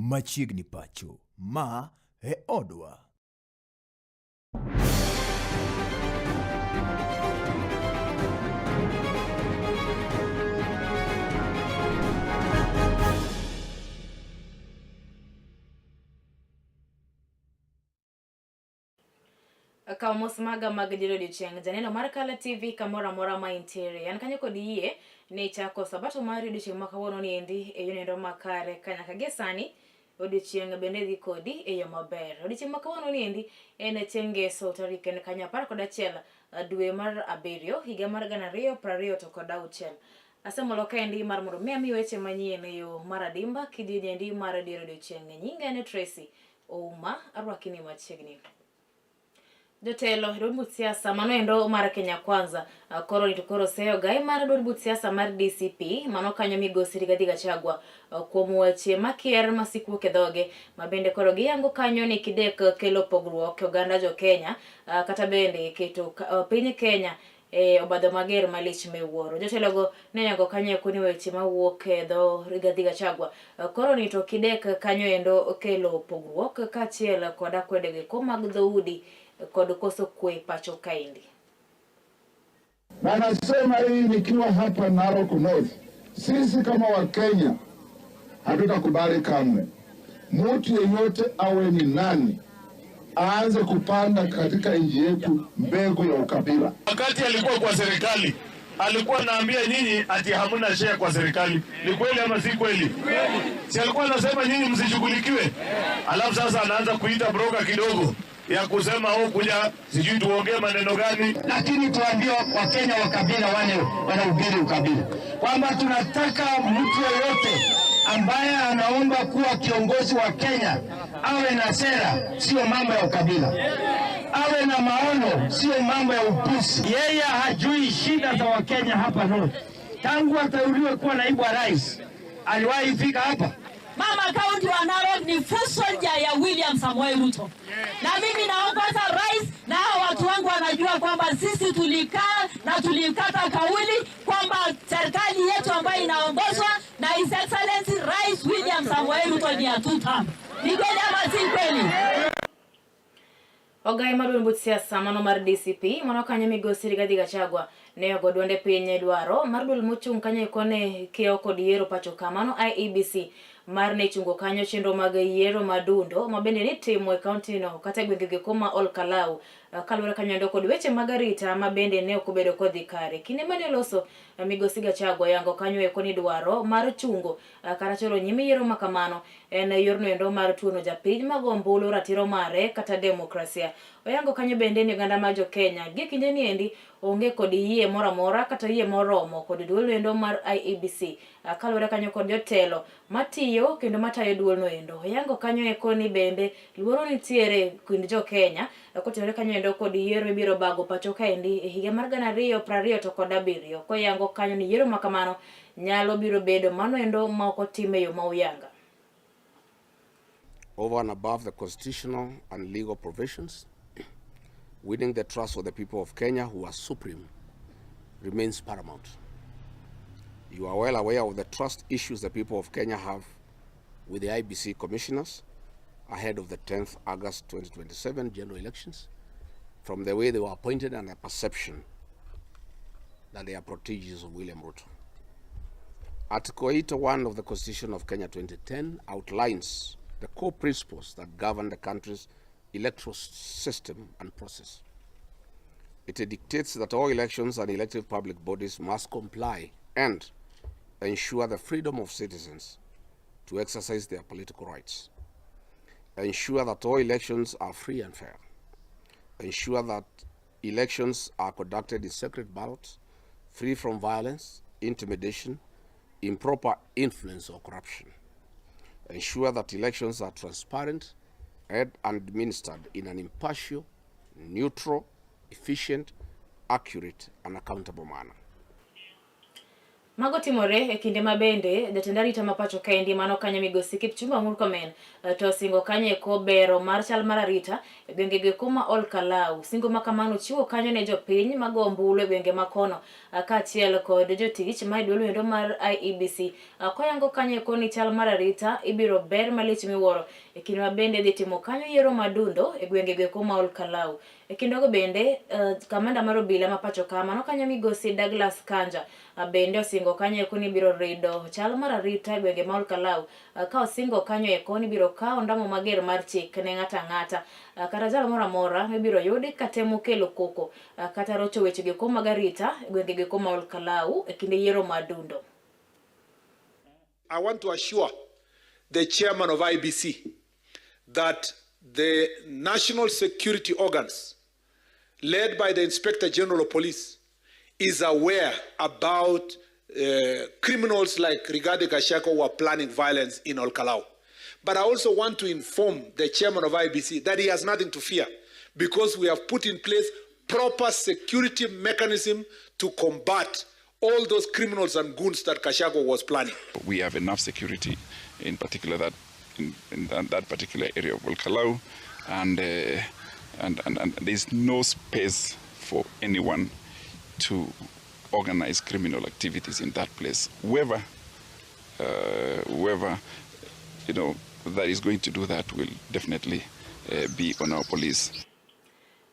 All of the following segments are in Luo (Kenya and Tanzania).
Machiegni pacho, ma e odwa. Kaw mos maga mag dier odiechieng' janeno mar Kala TV kamoro amora ma intiere. An kanyo kod yie ni ichako sabato mari odiechieng' ma kawuono ni endi e yono makare ka nyaka gie sani odiechieng' bende dhi kodi e yo maber. Odiechieng' ma kawuono ni endi en chieng' ngeso tarik en kanyo 11 dwe mar abiriyo higa mar 2026. Asemolo kaendi mar mondo mi ami weche manyien e yo mar adimba kidienje endi mar dier odiechieng'. Nyinga en Tracy Ouma, arwaki ni machiegni. Jotelo e duond buch siasa mano endo mar Kenya Kwanza koro ni to koro seyo gai mar duond buch siasa mar DCP mano kanyo migosi Rigathi Gachagua kuom weche makier masik wuok e dhoge ma bende koro giyango kanyo ni kidek kelo pogruok e oganda jo Kenya kata bende keto piny Kenya e obadho mager malich miwuoro. Jotelogo ne oyango kanyo eko ni weche mawuok e dho Rigathi Gachagua koro ni to kidek kanyo endo kelo pogruok kaachiel kod akwede go mag dhoudi kod koso kwe pacho kaendi. Na nasema hii nikiwa hapa Narok North, sisi kama Wakenya hatutakubali kamwe mtu yeyote awe ni nani aanze kupanda katika nchi yetu mbegu ya ukabila. Wakati alikuwa kwa serikali alikuwa anaambia nyinyi ati hamna share kwa serikali. Ni kweli ama si kweli? Si alikuwa anasema nyinyi msishughulikiwe? Alafu sasa anaanza kuita broker kidogo ya kusema oh, kuja sijui tuongee maneno gani. Lakini tuambie Wakenya wa kabila wale wanahubiri ukabila kwamba tunataka mtu yeyote ambaye anaomba kuwa kiongozi wa Kenya awe na sera, sio mambo ya ukabila, awe na maono, sio mambo ya upusi. Yeye hajui shida za Wakenya hapa North. Tangu ateuliwe kuwa naibu wa rais, aliwahi fika hapa? Mama kaunti wa Narok ni foot soldier ya William Samoei Ruto. Na mimi naongoza rais na hao watu wangu wanajua kwamba sisi tulikaa na tulikata kauli kwamba serikali yetu ambayo inaongozwa na His Excellency Rais William Samoei Ruto ni ya two term. Ni kweli ama si kweli? Ogai mar duond buch siasa mano mar DCP mano kanyo migosi Rigathi Gachagua ne ogo duonde piny e dwaro mar duol mochung' kanyo eko ne kiewo kod yiero pacho ka mano IEBC mar ne chungo kanyo chenro mag yiero madundo ma bende nitimo e kaunti no kata e gwenge go ma Ol Kalou kaluwore kanyo endo kod weche mag arita ma bende ne ok obedo kodhi kare. Kinde mane oloso migosi Gachagua yango kanyo eko ni dwaro mar chungo kata choro nyime yiero ma kamano en yorno endo mar tuono japiny mago ombulu ratiro mare kata demokrasia. Oyango kanyo bende ni oganda mar jo Kenya gie kinde ni endi onge kod yie moro amora kata yie moromo kod duol endo mar IEBC kaluwore kanyo kod jotelo matiyo kendo matayo duol no endo. Oyango kanyo eko ni bende luoro nitiere kind jo Kenya kotenore kanyo endo kod yiero mibiro bago pacho kaendi e higa mar 2027 koyango kanyo ni yiero ma kamano nyalo biro bedo mano endo ma ok otim e yo ma uyanga. Over and above the constitutional and legal provisions, winning the trust of the people of Kenya, who are supreme, remains paramount. You are well aware of the trust issues the people of Kenya have with the IBC commissioners ahead of the 10th August 2027 general elections, from the way they were appointed and the perception that they are proteges of William Ruto. Article 81 of the Constitution of Kenya 2010 outlines the core principles that govern the country's electoral system and process. It dictates that all elections and elected public bodies must comply and ensure the freedom of citizens to exercise their political rights, ensure that all elections are free and fair, ensure that elections are conducted in secret ballots, free from violence, intimidation, improper influence or corruption, ensure that elections are transparent and administered in an impartial, neutral, efficient, accurate and accountable manner. Mago timore e kinde ma bende jatend arita ma pacho kaendi mano kanyo migosi Kipchumba Murkomen to osingo kanyo eko bero mar chal mar arita e gwenge go ma Ol Kalou. Singo ma kamano chiwo kanyo ne jopiny mago ombulu e gwenge ma kono kaachiel kod jotich ma e duol endo mar IEBC. Koyango kanyo eko ni chal mar arita ibiro ber malich miwuoro e kinde ma bende dhi timo kanyo yiero madundo e gwenge go eko ma Ol Kalou. E kindego bende, kamanda mar obila ma pacho ka mano kanyo migosi Douglas Kanja bende osingo kanyo eko ni biro rido chal mar arita e gwenge ma Ol Kalou, ka osingo kanyo eko ni biro kawo ondamo mager mar chik ne ng'ato ang'ata kata jal moro amora mibiro yudi katemo kelo koko kata rocho weche go mag arita e gwenge go ma Ol Kalou e kinde yiero madundo. I want to assure the chairman of IEBC that the national security organs, led by the Inspector General of Police, is aware about criminals like Rigathi Gachagua who are planning violence in Ol Kalou. But I also want to inform the chairman of IEBC that he has nothing to fear, because we have put in place proper security mechanism to combat all those criminals and goons that Gachagua was planning. We have enough security, in particular that in that particular area of Ol Kalou, and there's no space for anyone to organize criminal activities in that place. Whoever that is going to do that will definitely be on our police.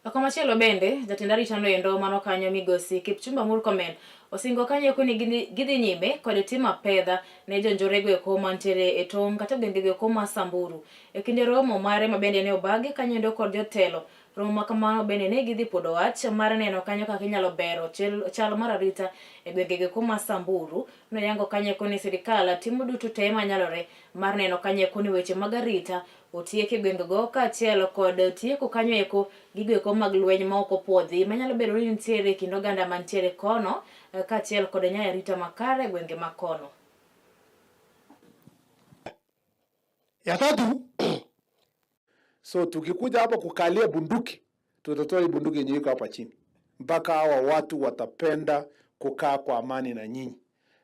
Komachielo bende, jatend arita no endo mano kanyo migosi Kipchumba Murkomen osingo kanyo eko ni gidhi nyime kod timo apedha ne jonjore go eko mantiere e tong' kata gwenge go eko ma Samburu. E kinde romo mare ma bende ne obagi kanyo endo kod jotelo, romo ma kamano bende ne gidhi puodo wach mar neno kanyo kaka inyalo bero chal mar arita e gwenge go eko ma Samburu. Noyango kanyo eko ni sirikal timo duto te manyalore mar neno kanyo eko ni weche mag arita otiek e gwengego kaachiel kod tieko kanyo eko gigo eko mag lweny ma ok opuodhi manyalo bedo ni nitiere e kind oganda mantiere kono, kaachiel kod nyayo arita makare e gwenge ma kono. Ya tatu, So tukikuja hapa kukalia bunduki, tutatoa hii bunduki yenye iko hapa chini mpaka hawa watu watapenda kukaa kwa amani na nyinyi,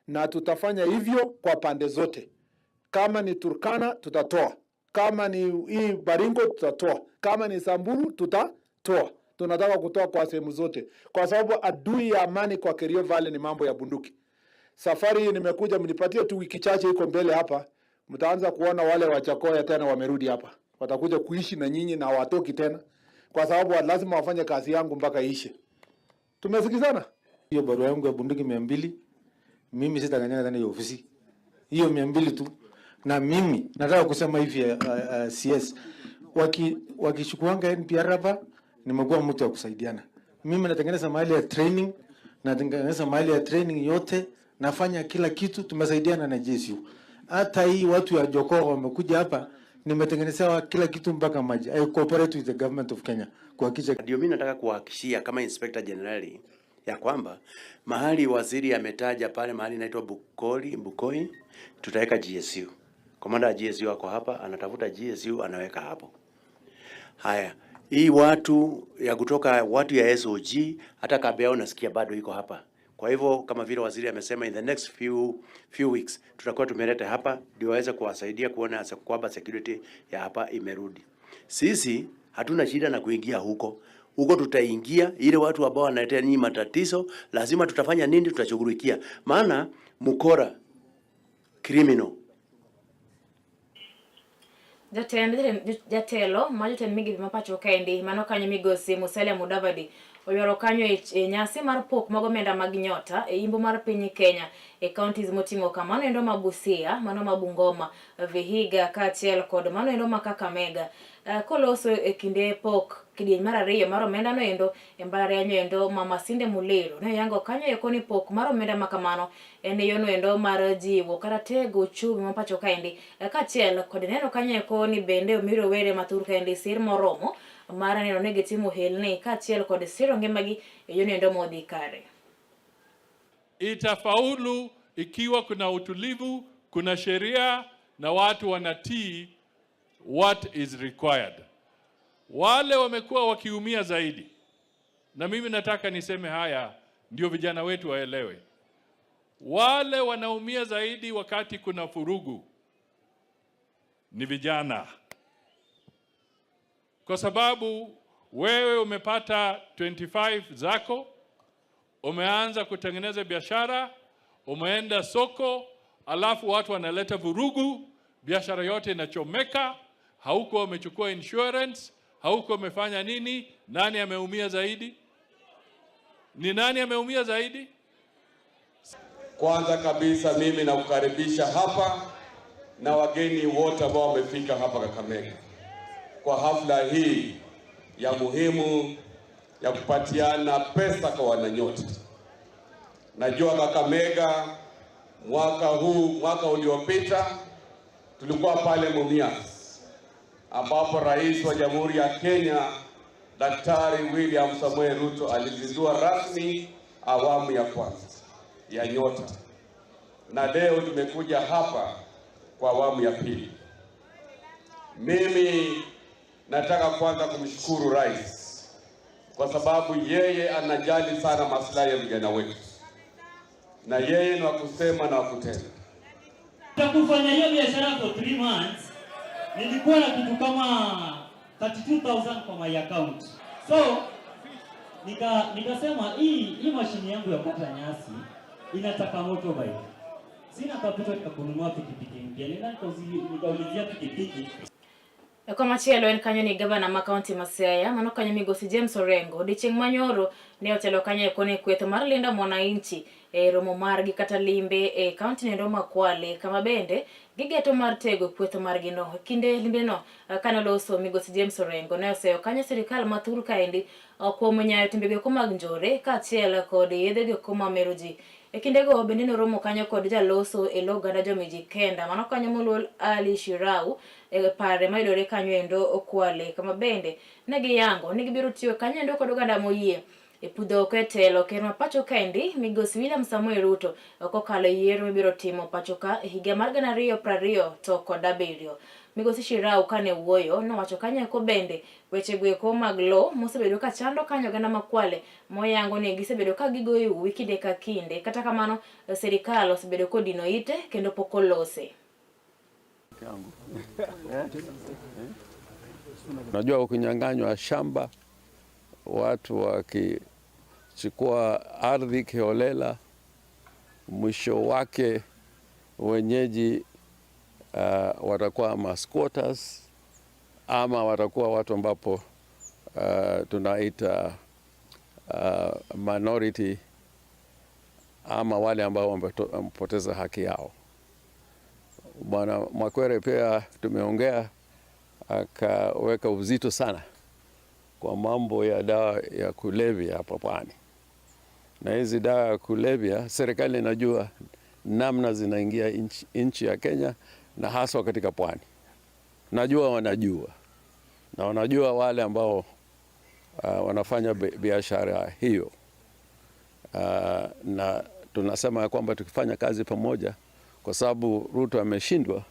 na tutafanya hivyo kwa pande zote. Kama ni Turkana tutatoa, kama ni hii Baringo tutatoa, kama ni Samburu tutatoa. Tunataka kutoa kwa sehemu zote, kwa sababu adui ya amani kwa Kerio Valley ni mambo ya bunduki. Safari hii nimekuja, mnipatie tu wiki chache iko mbele hapa, mtaanza kuona wale Wajackoyah tena wamerudi hapa, watakuja kuishi na nyinyi na hawatoki tena, kwa sababu lazima wafanye kazi yangu mpaka iishe. Tumesikizana? Hiyo barua yangu ya bunduki 200, mimi sitakanyaga tena hiyo ofisi. Hiyo 200 tu. Na mimi nataka kusema hivi, CS wakichukuanga NPR hapa, nimekuwa mtu wa kusaidiana. Mimi natengeneza mahali ya training, natengeneza mahali ya training yote, nafanya kila kitu, tumesaidiana na GSU. Hata hii watu ya Jokoo wamekuja hapa, nimetengenezewa kila kitu mpaka maji. I cooperate with the government of Kenya kuhakikisha. Ndio mimi nataka kuhakikishia kama Inspector General ya kwamba mahali waziri ametaja pale mahali inaitwa Bukoli, Bukoi, tutaweka GSU. Komanda wa GSU ako hapa, anatafuta GSU anaweka hapo. Haya, hii watu ya kutoka watu ya SOG hata kambi yao nasikia bado iko hapa. Kwa hivyo kama vile waziri amesema, in the next few weeks tutakuwa tumeleta hapa ndio waweze kuwasaidia kuona kwamba security ya hapa imerudi. Sisi hatuna shida na kuingia huko. Huko tutaingia, ile watu ambao wanaletea nyinyi matatizo, lazima tutafanya nini? Tutashughulikia. Maana mkora criminal. Jatend jatelo ma jotend migepe ma pacho kaendi mano kanyo migosi Musalia Mudavadi oyuoro kanyo e nyasi mar pok mag omenda mag nyota e imbo mar piny Kenya e counties moting'o kamano endo ma Busia, mano ma Bungoma, Vihiga kaachiel kod mano endo ma Kakamega. Koloso e kinde pok kidieny mar ariyo mar omenda no endo e mbalariany endo ma Masinde Muliro ne oyango kanyo eko ni pok mar omenda ma kamano en yono endo mar jiwo kata tego uchumi ma pacho kaendi, kaachiel kod neno kanyo eko ni bende omi rowere mathur kaendi sir moromo mar neno ni gitimo ohelni kaachiel kod siro ngimagi e yono endo modhi kare. Itafaulu ikiwa kuna utulivu, kuna sheria na watu wanatii what is required. Wale wamekuwa wakiumia zaidi, na mimi nataka niseme haya ndio vijana wetu waelewe. Wale wanaumia zaidi wakati kuna vurugu ni vijana, kwa sababu wewe umepata 25 zako, umeanza kutengeneza biashara, umeenda soko, alafu watu wanaleta vurugu, biashara yote inachomeka, hauko umechukua insurance, hauko umefanya nini? Nani ameumia zaidi? Ni nani ameumia zaidi? Kwanza kabisa mimi nakukaribisha hapa na wageni wote ambao wamefika hapa Kakamega kwa hafla hii ya muhimu ya kupatiana pesa kwa wananyota. Najua Kakamega mwaka huu, mwaka uliopita tulikuwa pale Mumias ambapo Rais wa Jamhuri ya Kenya Daktari William Samoei Ruto alizindua rasmi awamu ya kwanza ya Nyota, na leo tumekuja hapa kwa awamu ya pili. Mimi nataka kwanza kumshukuru Rais kwa sababu yeye anajali sana maslahi ya vijana wetu, na yeye ni wa kusema na wa kutenda. Kufanya hiyo biashara for 3 months nilikuwa na kitu kama 32,000 kwa my account. So nikasema hii mashini yangu ya kukata nyasi inataka motorbike. Sina capital ya kununua pikipiki mpya. Nenda nikaulizia pikipiki. Komachielo en kanyo ni gavana ma kaunti ma Siaya mano kanyo migosi James Orengo. Odiochieng' manyoro ne otelo kanyo eko ne kweth mar Linda Mwananchi e romo margi kata limbe e kaunti nendo ma Kwale, kama bende gigeto mar tego kweth margi no. Kinde limbe no kane oloso migosi James Orengo ne oseyo kanyo sirikal ma thur kaendi kuom nyayo timbego eko mag njore kaachiel kod yedhe go mamero ji. E kindego bende noromo kanyo kod jaloso e lo oganda Jomijikenda mano kanyo moluor Ali Shirau e pare mayudore kanyo endo Kwale, kama bende ne giyango ni gibiro tiyo kanyo endo kod oganda moyie e pudho oko e telo ker ma pacho kaendi migosi William Samoei Ruto kokalo e yiero mibiro timo pacho ka e higa mar 2027. Migosi Shirau kane wuoyo nowacho kanyo eko bende weche goeko mag lo mosebedo ka chando kanyo oganda ma Kwale moyango ni gisebedo ka gigoyo uwi kinde ka kinde. Kata kamano sirikal osebedo kodino ite kendo pok olose. Najua ukinyang'anywa shamba, watu wakichukua ardhi kiholela, mwisho wake wenyeji watakuwa ma squatters ama watakuwa watu ambapo tunaita minority ama wale ambao wamepoteza haki yao. Bwana Mwakwere pia tumeongea, akaweka uzito sana kwa mambo ya dawa ya kulevya hapa pwani. Na hizi dawa ya kulevya serikali inajua namna zinaingia nchi ya Kenya na haswa katika pwani. Najua wanajua, na wanajua wale ambao wanafanya biashara hiyo. Na tunasema kwamba tukifanya kazi pamoja, kwa sababu Ruto ameshindwa,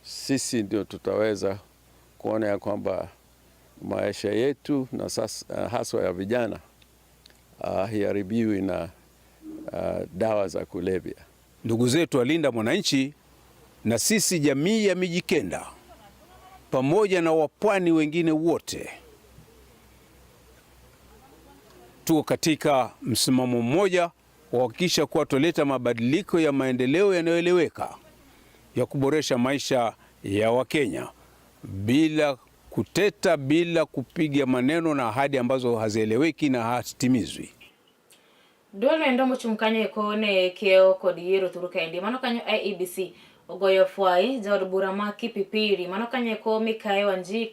sisi ndio tutaweza kuona ya kwamba maisha yetu na sasa, haswa ya vijana haiharibiwi na dawa za kulevya. Ndugu zetu walinda mwananchi na sisi jamii ya Mijikenda pamoja na wapwani wengine wote tuko katika msimamo mmoja wa kuhakikisha kuwa tuleta mabadiliko ya maendeleo yanayoeleweka ya kuboresha maisha ya Wakenya bila kuteta, bila kupiga maneno na ahadi ambazo hazieleweki na hazitimizwi. Duol noendo mochung' kanyo eko ne kiewo kod yiero thur kaendi mano kanyo IEBC ogoyo fwai jaod bura ma Kipipiri mano kanyo eko Mikae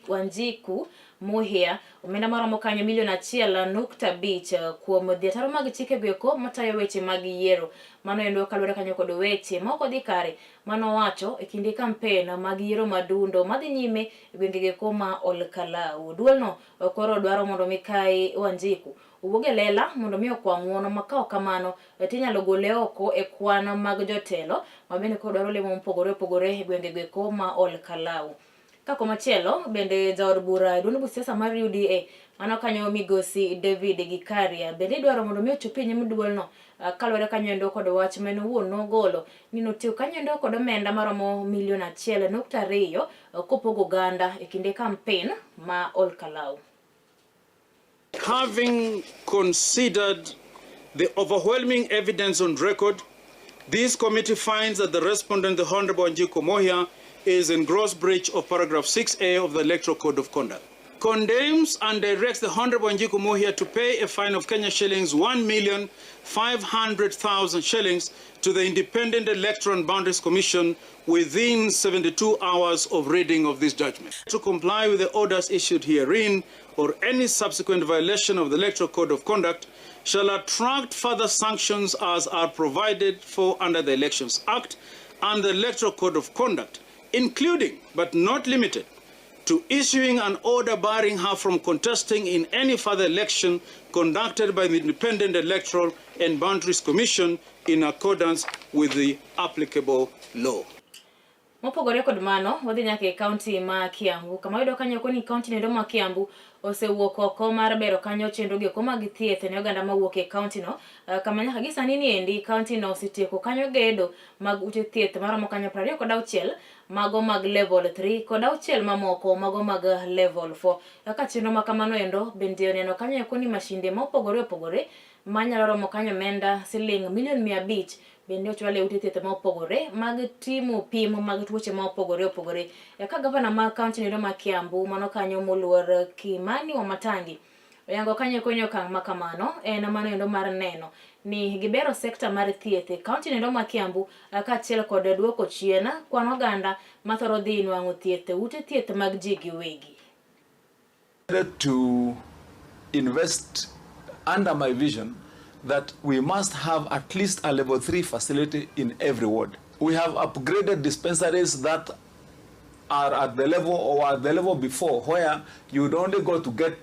Wanjiku Muhia omenda maromo kanyo milion 1.5 kuom dhi ataro mag chike goeko matayo weche mag yiero. Mano endo kaluwore kanyo kod weche ma ok odhi kare mano wacho e kinde kampen mag yiero madundo madhi nyime e gwenge goeko ma Olkalau. Duolno koro dwaro mondo Mikae Wanjiku owuog e lela mondo mi okwa ng'uono ma ka ok kamano tinyalo gole oko e kwan mag jotelo ma bende koro dwaro lemo mopogore opogore e gwenge goeko ma Olkalau. Ka komachielo bende jaod bura e duond buch siasa mar UDA mano kanyo migosi David Gikaria bende idwaro mondo mi ochopi e nyim duolno kaluwore kanyo endo kod wach ma en owuon nogolo ni notiyo kanyo endo kod omenda maromo milion 1.2 kopogo oganda e kinde kampen ma Olkalau. Having considered the overwhelming evidence on record, this committee finds that the respondent, the Honorable Wanjiku Muhia, is in gross breach of paragraph 6A of the Electoral Code of Conduct. Condemns and directs the Honorable Wanjiku Muhia to pay a fine of Kenya shillings 1,500,000 shillings to the Independent Electoral and Boundaries Commission within 72 hours of reading of this judgment. To comply with the orders issued herein or any subsequent violation of the Electoral Code of Conduct shall attract further sanctions as are provided for under the Elections Act and the Electoral Code of Conduct, including but not limited to issuing an order barring her from contesting in any further election conducted by the Independent Electoral and Boundaries Commission in accordance with the applicable law. Mopogore kod mano, wadhi nyaka e kaunti ma Kiambu, kama wayudo kanyo ni kaunti noendo ma Kiambu osewuok oko mar bero kanyo chenro gi eko mag thieth ne oganda mawuok e kaunti no, kama nyaka gi sani ni endi kaunti no osetieko kanyo gedo mag ute thieth maromo kanyo 26 mago mag level 3 kod 6 mamoko mago mag level 4. Kaka chenro ma kamano endo bende oneno kanyo eko ni mashinde mopogore opogore manyalo romo kanyo omenda siling milion 500 bende ochwal e ute thieth ma opogore mag timo pim mag tuoche ma opogore opogore. Ka gavana ma kaunti noendo ma Kiambu mano kanyo moluor Kimani Wamatangi oyango kanyo eko ni okang' ma kamano en mano endo mar neno ni gibero sekta mar thieth e kaunti noendo ma Kiambu kaachiel kod duoko chien kwan oganda mathoro dhi nwang'o thieth e ute thieth mag ji giwegi. To invest under my vision that we must have at least a level 3 facility in every ward. We have upgraded dispensaries that are at the level or at the level before, where you would only go to get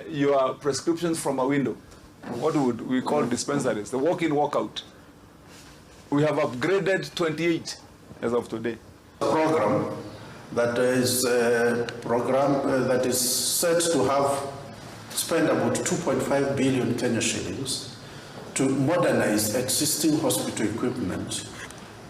your prescriptions from a window. What would we call dispensaries? The walk-in, walk-out. We have upgraded 28 as of today. Program that is a program that is set to have spent about 2.5 billion Kenya shillings to modernize existing hospital equipment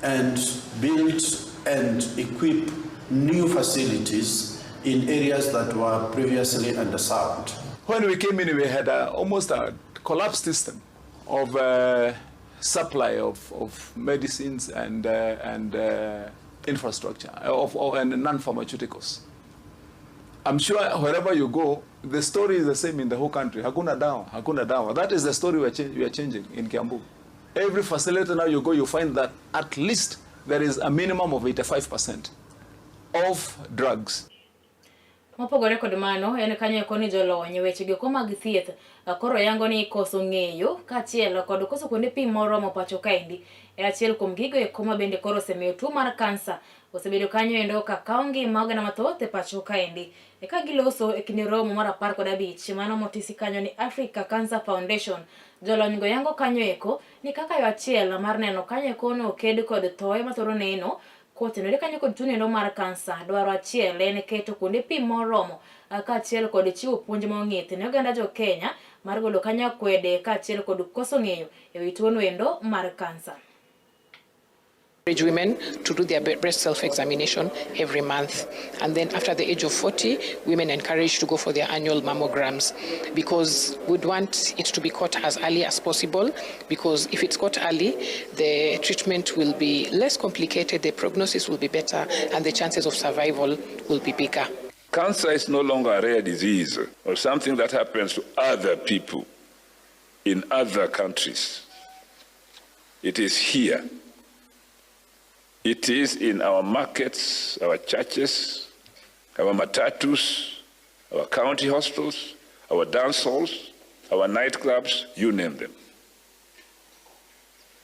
and build and equip new facilities in areas that were previously underserved. When we came in, we had almost a collapsed system of supply of medicines and infrastructure and non-pharmaceuticals. I'm sure wherever you go, the story is the same in the whole country. Hakuna dawa, hakuna dawa. That is the story we are changing in Kiambu. Every facility now you go, you find that at least there is a minimum of 85% of drugs. Mopogore kod mano, en kanyo eko ni jolony weche go mag thieth koro yango ni koso ng'eyo kaachiel kod koso kuonde pim moromo pacho kaendi e achiel kuom gigo eko ma bende koro osemiyo tuo mar kansa osebedo kanyo endo ka kawo ngima oganda mathoth e pacho kaendi. E ka giloso e kinde romo mar 15 mano motisi kanyo ni Africa Cancer Foundation, jolony go yango kanyo eko ni kaka yo achiel mar neno kanyo eko no oked kod thoe mathoro neno kotenore kanyo kod tuo nendo mar kansa. Dwaro achiel en keto kuonde pim moromo kaachiel kod chiwo puonj mong'ith ne oganda jo Kenya mar golo kanyo akwede kaachiel kod koso ng'eyo ewi tuo noendo mar kansa. Encourage women to do their breast self-examination every month. And then after the age of 40, women encouraged to go for their annual mammograms, because we'd want it to be caught as early as possible, because if it's caught early, the treatment will be less complicated, the prognosis will be better, and the chances of survival will be bigger. Cancer is no longer a rare disease or something that happens to other people in other countries. It is here. It is in our markets, our churches, our matatus, our county hospitals, our dance halls, our nightclubs, you name them.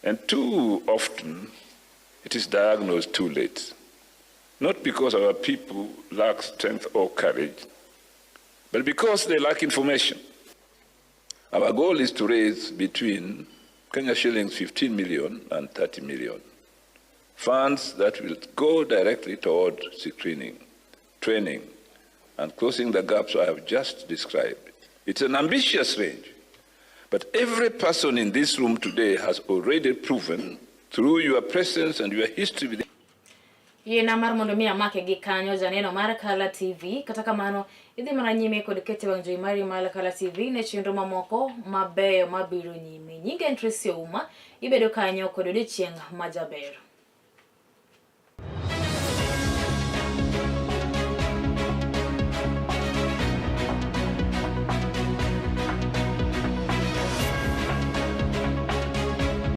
And too often, it is diagnosed too late. Not because our people lack strength or courage, but because they lack information. Our goal is to raise between Kenya shillings 15 million and 30 million. Funds that will go directly toward screening, training, and closing the gaps I have just described. It's an ambitious range, but every person in this room today has already proven through your presence and your history with Yiena mar mondo mi amake gi kanyo janeno mar Kala TV. Kata kamano, idhi mana nyime kod keto wang' jowi mari mar Kala TV ne chenro mamoko mabeyo mabiro nyime. Nyinga en Tracy Ouma, ibedo kanyo kod odiochieng' majaber.